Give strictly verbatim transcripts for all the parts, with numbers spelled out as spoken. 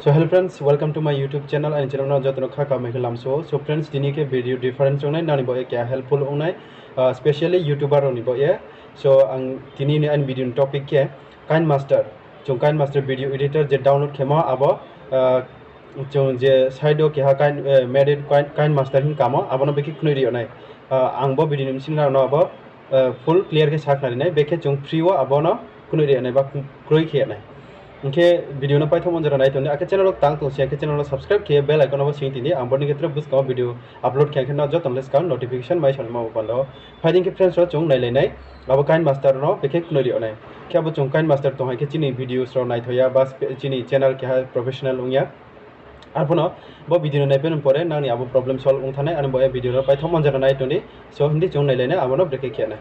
So hello friends, welcome to my YouTube channel. Aini channel no joto no kha kaham khe lamso. So friends, tini khe video different ong nai, nang ni bo ye keha helpful ong nai, specially YouTuber rao ni bo ye. So ang tini ni aini video ni topic khe KineMaster. Chung KineMaster video editor je download khemo abo, chung je side o keha Kine, Made in Kine, KineMaster hing kamo, abo no bekhe knoi ri yag nai. Ang bo video ni bsing rao no abo full clear khe sakhnari nai, bekhe chung free wo abo no knoi ri yag nai ba kroi khe yag nai. Hing khe video no paithohmo jora nai tong di, akhe channel wo tang tong si, akhe channel no subscribe khe bell icon no bo sing tong di, ang bo ni khe tre buskang wo video upload khe, ang khe no joto no le skang notification mai sanaima bo panda wo. Phai di hing khe friends rao chung nailai nai, abo KineMaster no bekhe knoi ri yag nai. Khe abo chung KineMaster tong hai khe chini videos rao naithoh ya, ba chini channel keha professional ong ya. Arphuh no bo video no naipai ni pore nang ni abo problem solve ong thanng nai, ani bo ye video no paithohmo jora nai tong di. So hing di chung nailai nai, abo no brekhe khe nai.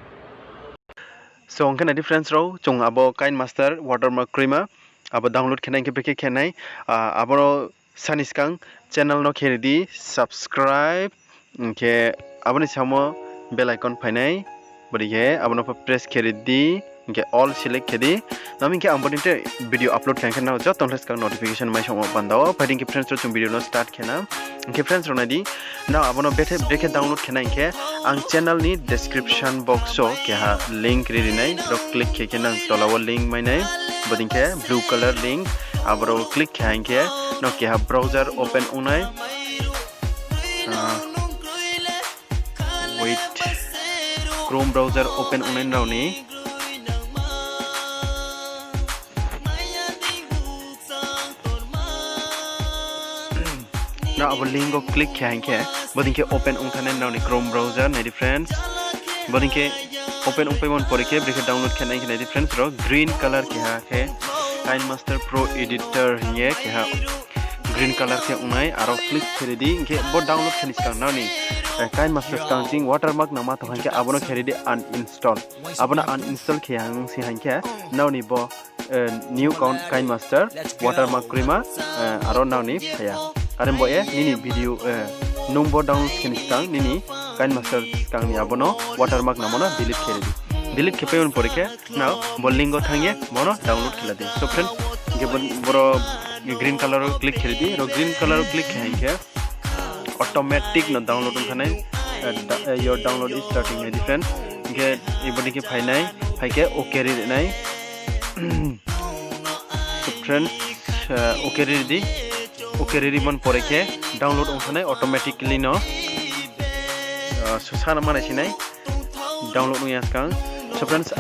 So hing khe nai di friends rao, chung abo KineMaster watermark kroima, abo download khe nai hing khe brekhe khe nai, abo no sani skang channel no khe ri di subscribe, hing khe abo ni samo bell icon phai nai, bodei khe abo no pho press khe ri di, hing khe all select khe di. Nang hing khe ang bodei khe video upload khe hing khe nang joto no le skang notification mai sanaima panda wo. Phai di hing khe friends rao chung video no start khe na. Hing khe friends rao nai di, nang abo no brekhe download khe nai hing khe ang channel ni description box wo keha link ri ri nai, ro click khe khe nang tola wo link mai nai, bodei khe blue color link, abo ro click khe hing khe no keha browser open ong nai. Wait, Chrome browser open ong nai nrao ni. Nrao abo link wo click khe hing khe bodei khe open ong thanng nai nrao ni Chrome browser, nai di friends. Bodei khe open ongpaimo ni pore khe brekhe download khe nai hing khe nai di friends rao, green color keha khe KineMaster Pro Editor hing ye keha green color khe ong nai, aro click khe ri di. Hing khe bo download khe ni skang nrao ni KineMaster skang ching watermark nangma tong hing khe abo no khe ri di uninstall. Abo no uninstall khe ya ong si hing khe nrao ni bo new account KineMaster watermark kroima aro nrao ni phai ya. Are bo ye nini video, nung bo download khe ni skang nini KineMaster skang ni abo no watermark nangmo no delete khe ri di. Delete khe paimo ni pore khe nrao bo link wo thanng ye bo no download khe la di. So friends, hing khe boro green color wo click khe ri di, ro green color wo click khe hing khe automatic no download ong thanng nai, your download is starting nai di friends. Hing khe bodei khe phai nai, phai khe okay ri ri nai. So friends, okay ri ri di, okay ri rimo ni pore khe download ong thanng nai automatically no. Susa no manai si nai, download ong ya skang. So friends,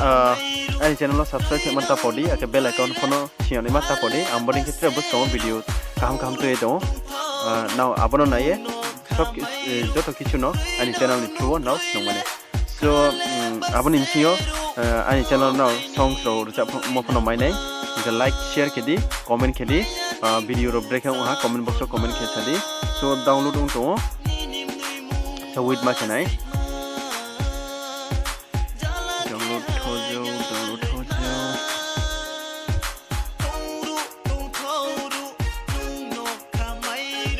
aini channel no subscribe khe man ta pho di, akhe bell icon pho no sing yag naima ta pho di, ang bodei khe tre buskang wo video kaham kaham tui ye tong ou. Nrao abo no nai ye joto kichu no aini channel ni through wo nrao snung mani. So abo ni bsing yo aini channel nrao songs rao rchamo pho no mai nai. Hing khe like, share khe di, comment khe di, video rao brekhe ong ha comment box wo comment khe sa di. So download ong tong ou. So wait ma khe nai. Download tho jao, download tho jao.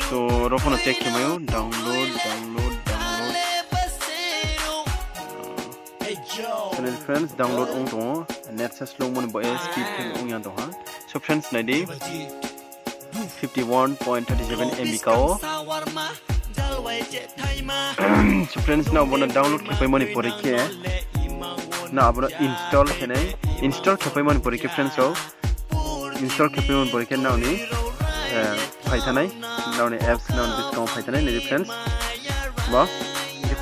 So ro pho no check khe mai ou, download, download, download. So nai di friends, download ong tong ou, net se slow mo ni bo ye speed khe ong ya tong ha. So friends nai di, fifty one point thirty seven M B ka ou. So friends, nrao bo no download khe paimo ni pore khe nrao abo no install khe nai. Install khe paimo ni pore khe friends rao, install khe paimo ni pore khe nrao ni phai thanng nai, nrao ni apps nrao ni buskang wo phai thanng nai, nai di friends. Bo,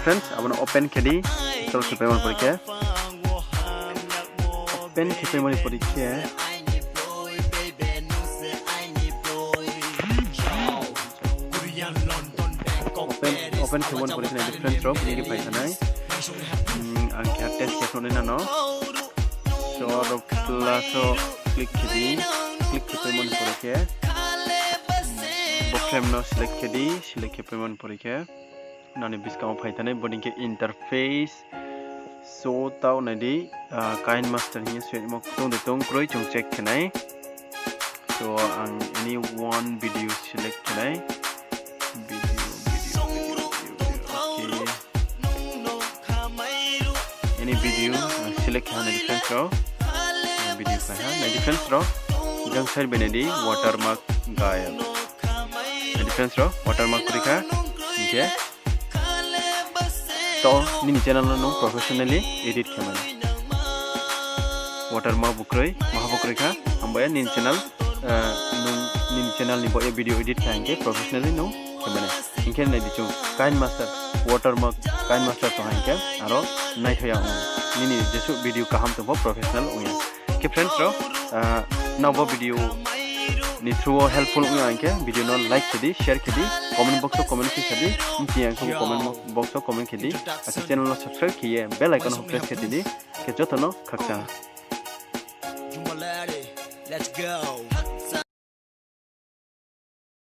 friends, abo no open khe di, install khe paimo ni pore khe. Open khe paimo ni pore khe. Open, open khe mo ni pore khe nai di friends rao, bini khe phai thanng nai. Ang khe test khe phnuh nai nrao no. So aro plus wo click khe di, click khe paimo ni pore khe. Bo frame no select khe di, select khe paimo ni pore khe. Nrao ni buskang wo phai thanng nai, bodei khe interface. So taoh nai di, KineMaster hing ye soimo tong de tong kroi chung check khe nai. So ang any one video select khe nai. Video, video, video, video, video, okay. Any video ang select khe ha nai di friends rao. Video phai ha nai di friends rao. Jang side bai nai di watermark gayab. Friends rao, watermark kroi kha, hing khe to nini channel no nung professionally edit khe mano. Watermark bo kroi, maha bo kroi kha, hambai ya nini channel, nini channel ni baoh ye video edit kha hing khe professionally nung khe mano. Hing khe nai di chung, KineMaster, watermark, KineMaster tong ha hing khe aro naithoh ya ong, nini jesuh video kaham tong pho professional ong ya. Khe friends rao, nrao bo video ni through wo helpful ong ya hing khe video no like khe di, share khe di, comment box wo comment khe sa di, mchi ya khe comment box wo comment khe di, akhe channel no subscribe khe ye bell icon no press khe ti di, khe joto no khakchang.